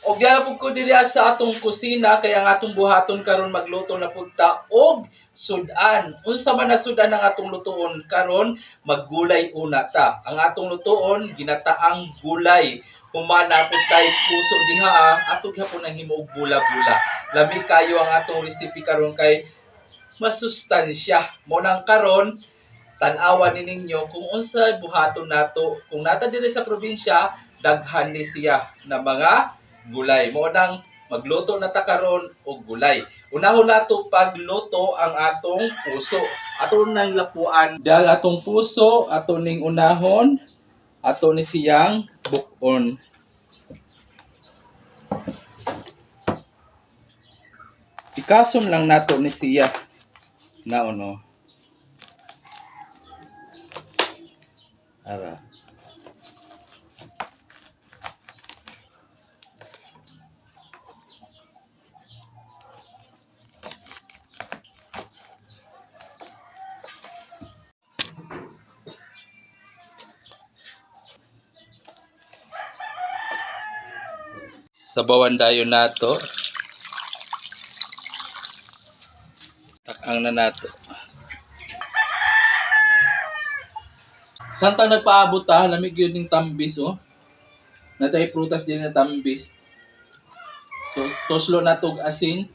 Og diha pud ko diri sa atong kusina kay ang atong buhaton karon magluto na pud ta og sudan. Unsa man na sudan ang atong lutoon karon, maggulay una ta. Ang atong lutoon ginataang gulay. Humana pud tay puso diha ato gihapon ang himo og bula-bula. Lami kayo ang atong recipe karon kay masustansya. Mo nang karon tan-awan ni ninyo kung unsa buhaton nato. Kung nata diri sa probinsya, daghan ni siya na mga gulay. Mo nang magluto na ta karon og gulay. Unahon nato pagluto ang atong puso. Ato nang lapuan dahil atong puso, ato ning unahon, ato ni siyang bukon. Ikason lang nato ni siya. Naon. Ara. Sabawan dayon nato. Takang na nato. Samtang nagpaabot ta, lamig yun ning tambis oh. Natay prutas din na tambis. So tuslo na tog asin.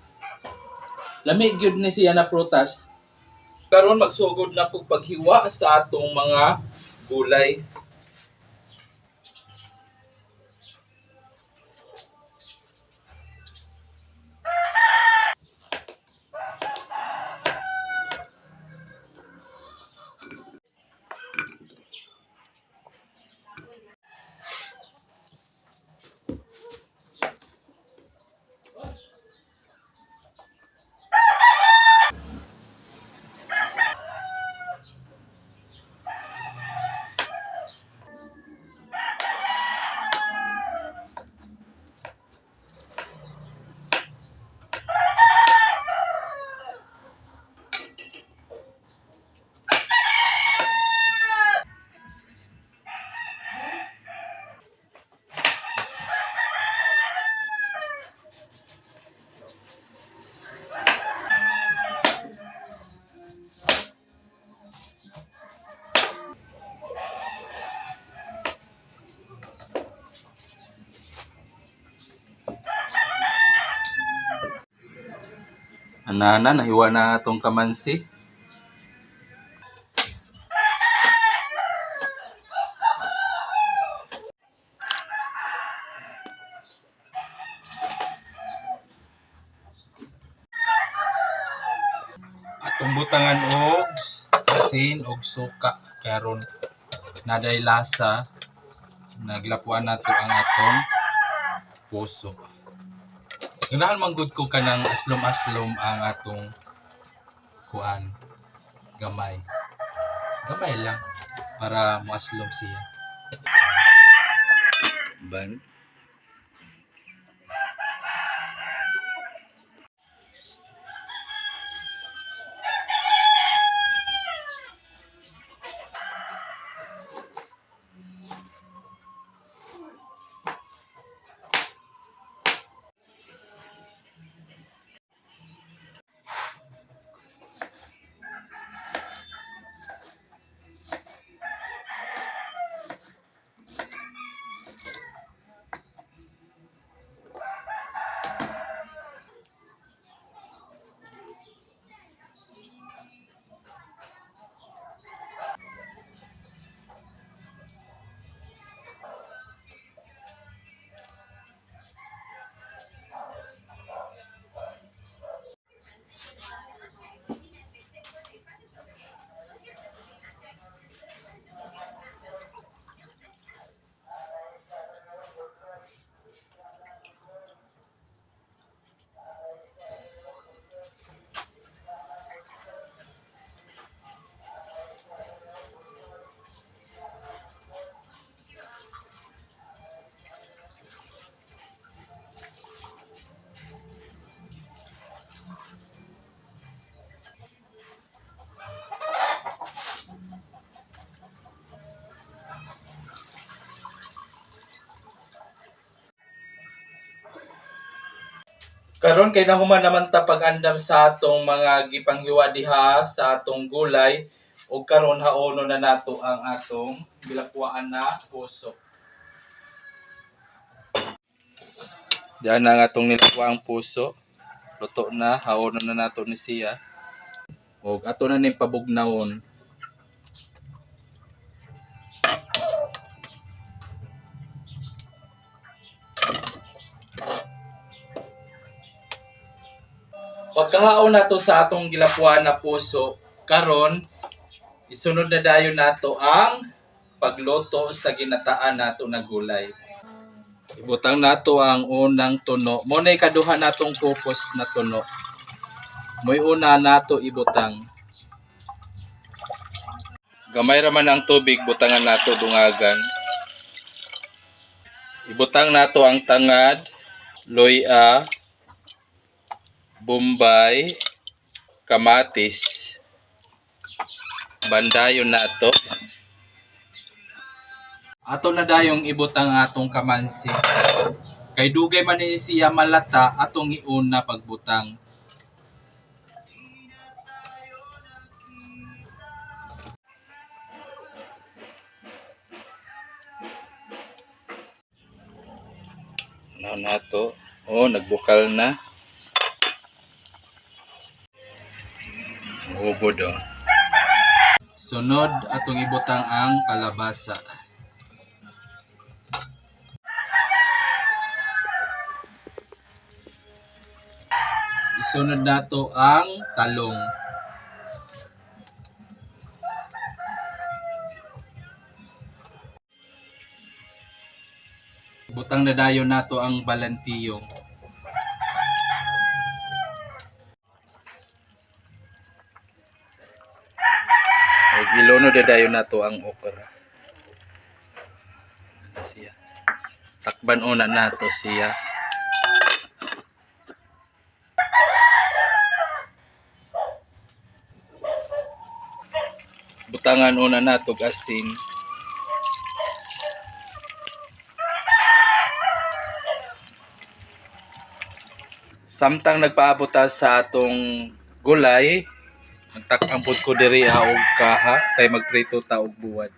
Lamig yun ni siya na prutas. Karon magsugod na kog paghiwa sa atong mga gulay. Anana, nahiwa na atong kamansi. Atong butangan og asin og suka karon naday lasa. Naglapuan nato ang atong puso. Ganahan man gud ko kanang aslom-aslom ang atong kuan gamay. Gamay lang para moaslom siya. Ban. Karon kay nahuman naman ta pag-andam sa atong mga gipanghiwa diha sa atong gulay, ug karon haono na nato ang atong gilakwaan na puso. Diyan na ang atong nilakwaang puso. Luto na, haono na nato ni siya. Ug ato na ning pabugnawon. Pagkahaon nato sa atong gilakwaan na puso, karon isunod na dayon nato ang pagluto sa ginataan nato na gulay. Ibutang nato ang unang tuno. Mo na ikaduha natong kupos na tuno. Mo'y una nato ibutang. Gamay ra man ang tubig, butangan nato dungagan. Ibutang nato ang tangad, luya, bombay, kamatis. Bandayon nato. Ato na dayong ibutang atong kamansi. Kay dugay man ni siya malata, atong iuna pagbutang. Ano nato? Oh, nagbukal na. Ubod oh. Sunod atong ibutang ang kalabasa. Isunod nato ang talong. Butang na dayon nato ang balantiyong. Og ilunod na dayon nato ang okra. Siya. Takban una nato siya. Butangan una nato og asin. Samtang nagpaabot ta sa atong gulay, nagtak-ang pud ko diri ha og kaha kay magprito ta og buwad.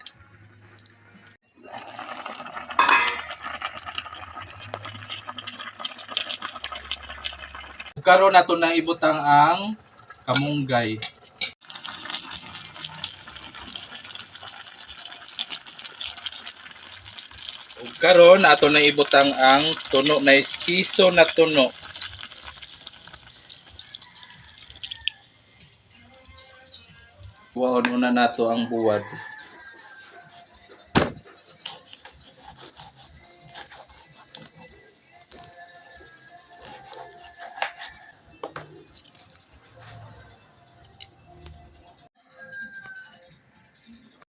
Karon nato na ibutang ang kamunggay. Ug karon ato na ibutang ang tuno na ispiso na tuno. Kuhaon una nato ang buwad.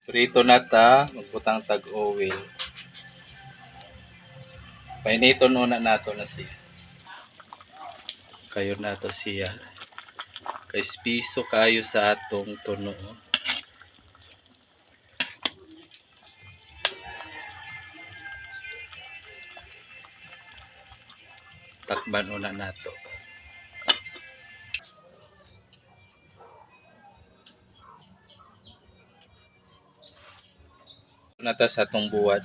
Prito na ta, magbutang tag oil. Painiton una nato na siya. Kayo nato siya. Kay piso kayo sa atong tuno. Takban una nato. Nata sa atong buwad.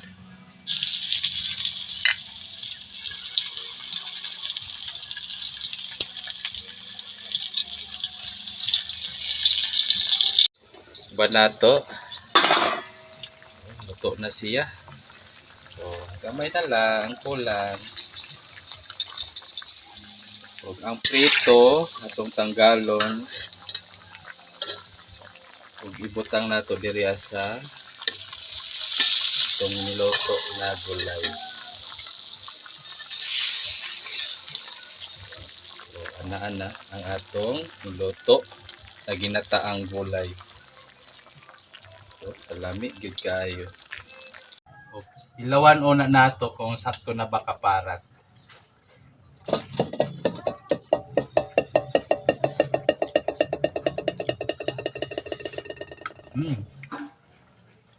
Ba nato? Luto na siya. So, gamay na lang, kulang. Ug ang prito atong tanggalon ug ibutang nato diri sa atong niluto na gulay. So, ana-ana ang atong niluto na ginataang gulay. So, kalami gyud kaayo. Ilawan una nato kung sakto na ba kaparat.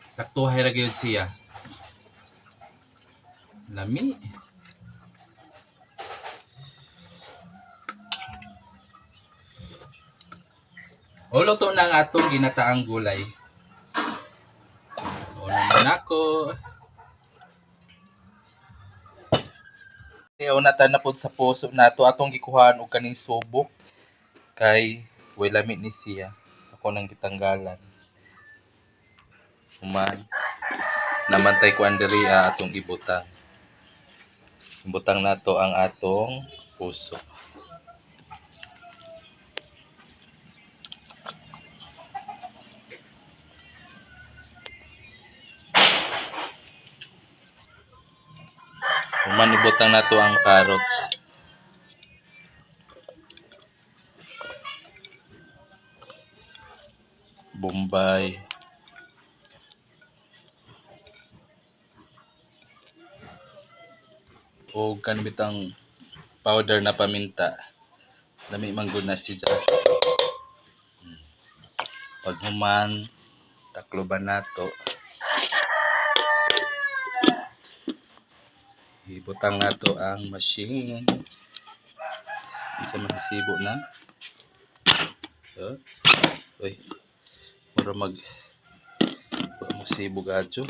Sakto ra gyud siya. Lami. O, luto na ang atong ginataang gulay. O naman ako. Kaya una ta na pod sa puso nato atong gikuhaan og kaning subok kay way lami ni siya. Ako nang gitanggalan. Human namantay kuan diri atong ibutang. Ibutang nato ang atong puso. Human ibutang nato ang carrots. Bombay. O kanibitang powder na paminta. Lami man gud na siya. Pag human, takloban nato. Ibutang nato ang machine. Sa mahisibo na. Oh. Uy. Mura mag musibo gadyo.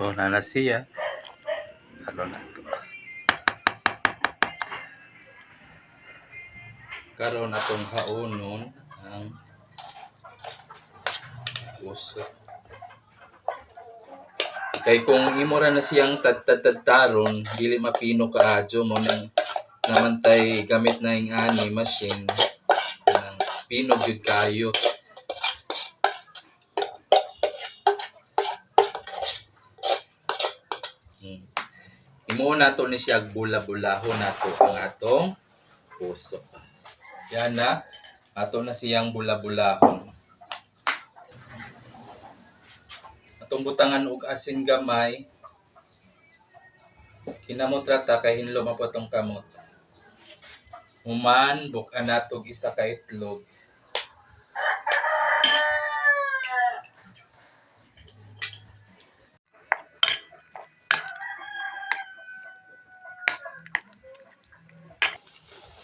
Oh, nana siya. Halo na to. Karon atong haonon ang puso. Kay kung imo ra na siyang tadtad-tadtaron, dili mapino kaadyo mo nang namantay gamit na ing ani machine nang pino gyud kayo. Imo nato ni siya bula-bulahon nato ang atong puso. Yan na, ato na siyang bula-bulahon. Atong butangan og asin gamay. Kinamot ra ta kay hinlo man po atong kamot. Human buk-an nato og isa ka itlog.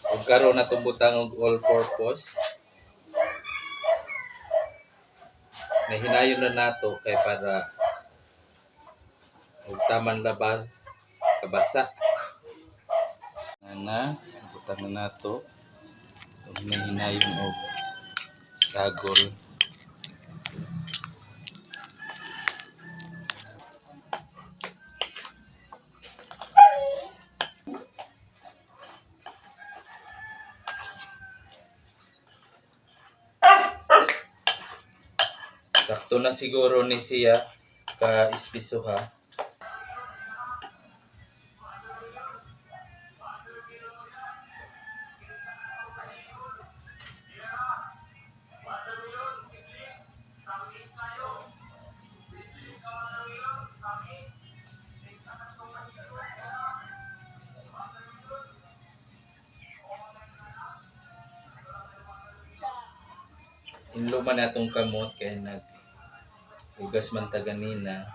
Ug karon atong butang og all purpose. Nahinayon na nato kay para og taman laba kabasa. Ana, butang na nato. Ug nahinayon og sagol. Sakto na siguro ni siya ka ispiso ha. Inlo man atong kamot kay nag hugas man ta ganina,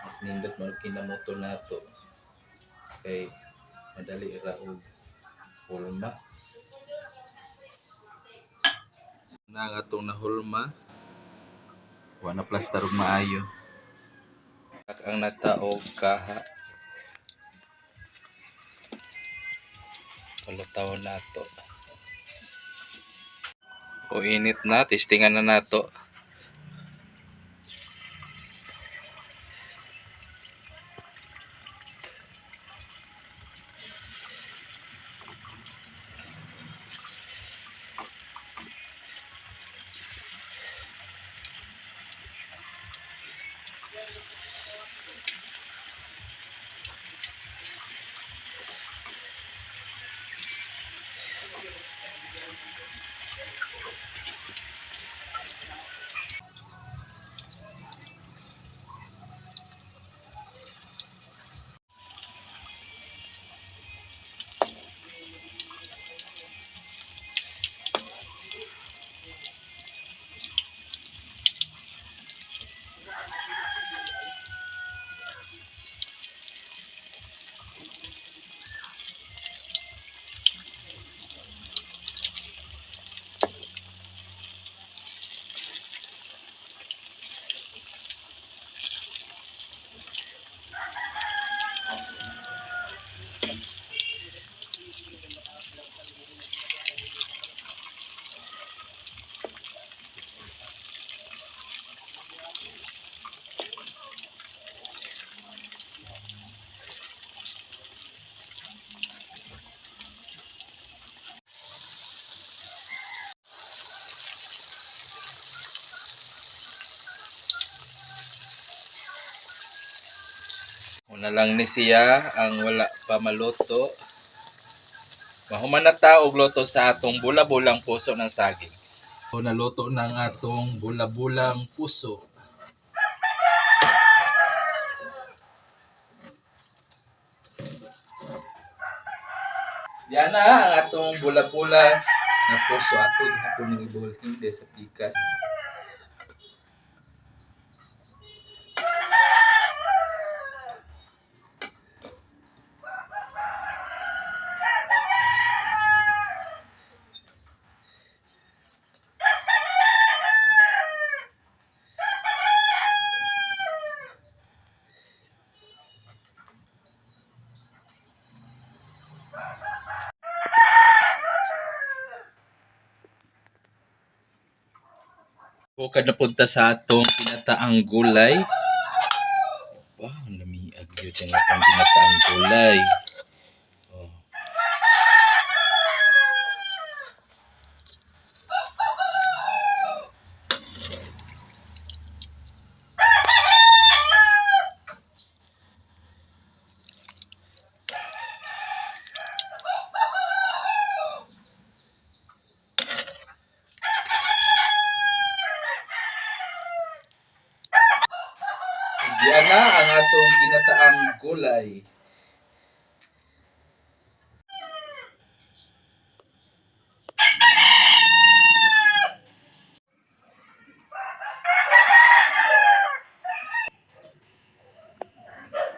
mas nindot man kinamoto nato kay madali ra og hulma. Na ang atong nahulma, wa na plastar og maayo. Ang nata og kaha. Palutawon nato. O init na, testingan na nato. Una lang ni siya ang wala pa maluto. Mahuman na ta og luto sa atong bula-bulang puso ng saging. O naluto na ang atong bula-bulang puso. Yan na ang atong bula-bula na puso. Ato gihapon ng ibuhol hindi sa pikas. Bukad na punta sa atong ginataang gulay. Wow, lamiag yun ang atong ginataang gulay. Oh. Diyan na ang atong ginataang gulay.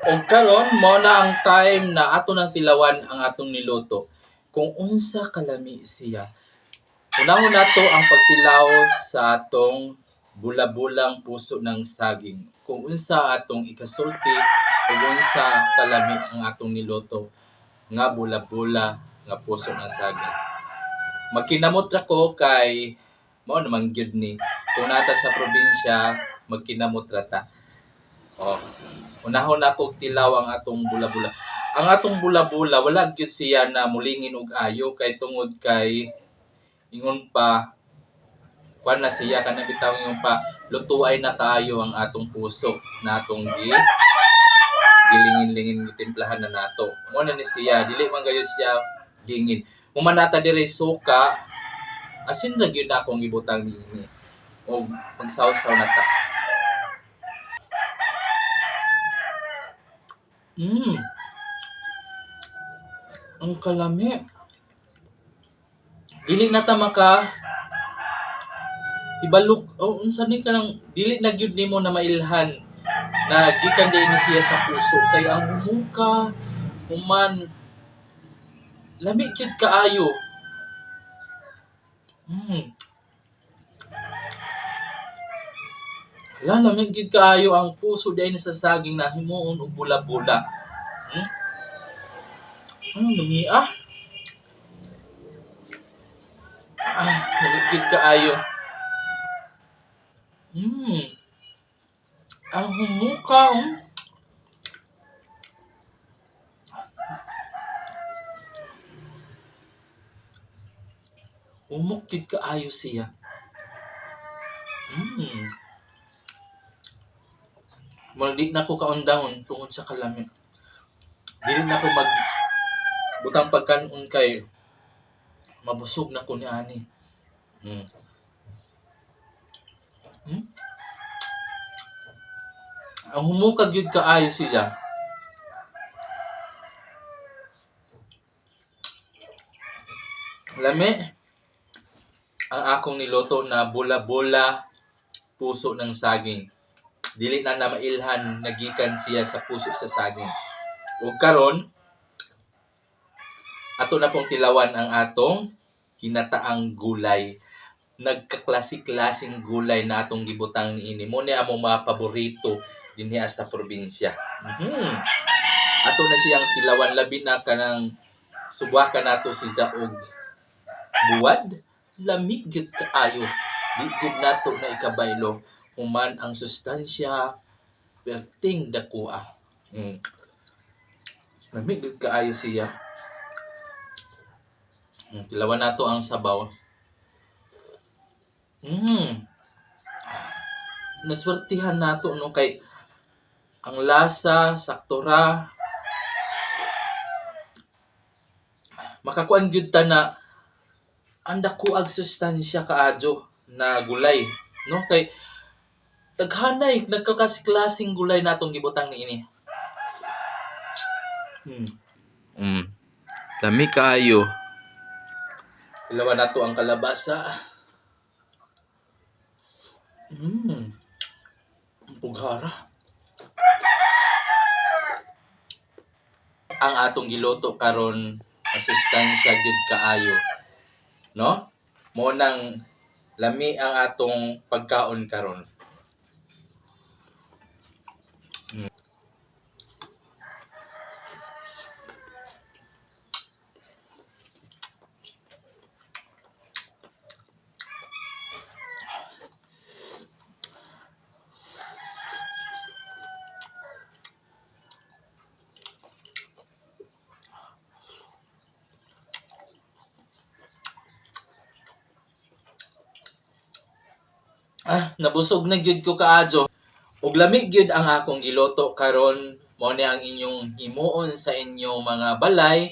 Og karon mao na ang time na ato nang tilawan ang atong niluto. Kung unsa kalami siya. Unahon nato ang pagtilaw sa atong bula-bulang puso ng saging. Kung unsa atong ikasulti ug unsa kalami ang atong niluto nga bula-bula nga puso ng saging. Magkinamot ra ko kay mao naman gyud ni kung nata sa probinsya magkinamot ra ta. Oh. Unahon nako og tilaw ang atong bula-bula. Ang atong bula-bula wala gyud siya na mulingin og ayo kay tungod kay ingon pa kuan na siya kanang bitaw ingon pa lutuay na kaayo ang atong puso na atong gi gilingin-lingin gitimplahan na nato. Mo na ni siya dili man gayud siya lingin. Human nata diri suka asin ra gyud na akong gibutang niini og magsawsaw na ta. Ang kalami. Dili na ta maka ibalok o unsa ni kanang dili na gyud nimo na mailhan na gikan diay ni siya sa puso kay ang humuka human lami gyud kaayo. Hala, lami gyud kaayo ang puso diay ni sa saging na himuon og bula-bula. Ano lami ah? Ah, lami gyud kaayo. Ang humuka. Humok gyud kaayo siya. Murag di na ko kaundahon tungod sa kalami. Dili na ko mag butang pagkanon kay mabusog na ko niani. Ang humuka gyud kaayo siya. Lami ang akong niluto na bula-bula puso ng saging. Dili na na mailhan nagikan siya sa puso sa saging. Ug karon ato na pong tilawan ang atong ginataang gulay. Nagkaklase-klaseng gulay na atong gibutang niini. Mo ni among mga paborito dinhi sa probinsya. Ato na siyang tilawan labi na kanang subukan nato si Jaog buwad. Lami gyud kaayo. Di gyud nato na ikabaylo human ang sustansya perting dakua. Lami gyud kaayo siya. Tilawan nato ang sabaw. Naswertihan nato no kay Ang lasa sakto ra. Makakuan gyud ta na ang dako ag sustansya kaadyo na gulay, no? Kay taghanay nagkakasi-klaseng gulay natong gibutang niini. Lami kaayo. Ilawan nato ang kalabasa. Ang pughara. Ang atong giluto karon masustansya gyud kaayo, no? Mo nang lami ang atong pagkaon karon. Ah, nabusog na gyud ko kaadyo. Ug lami gyud ang akong giluto karon. Mao ni ang inyong himuon sa inyong mga balay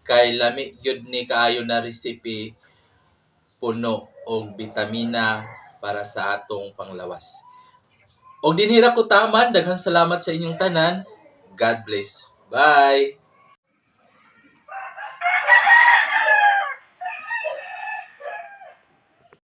kay lami gyud ni kaayo na recipe, puno og bitamina para sa atong panglawas. Og dinhi ra ko taman, daghang salamat sa inyong tanan. God bless. Bye.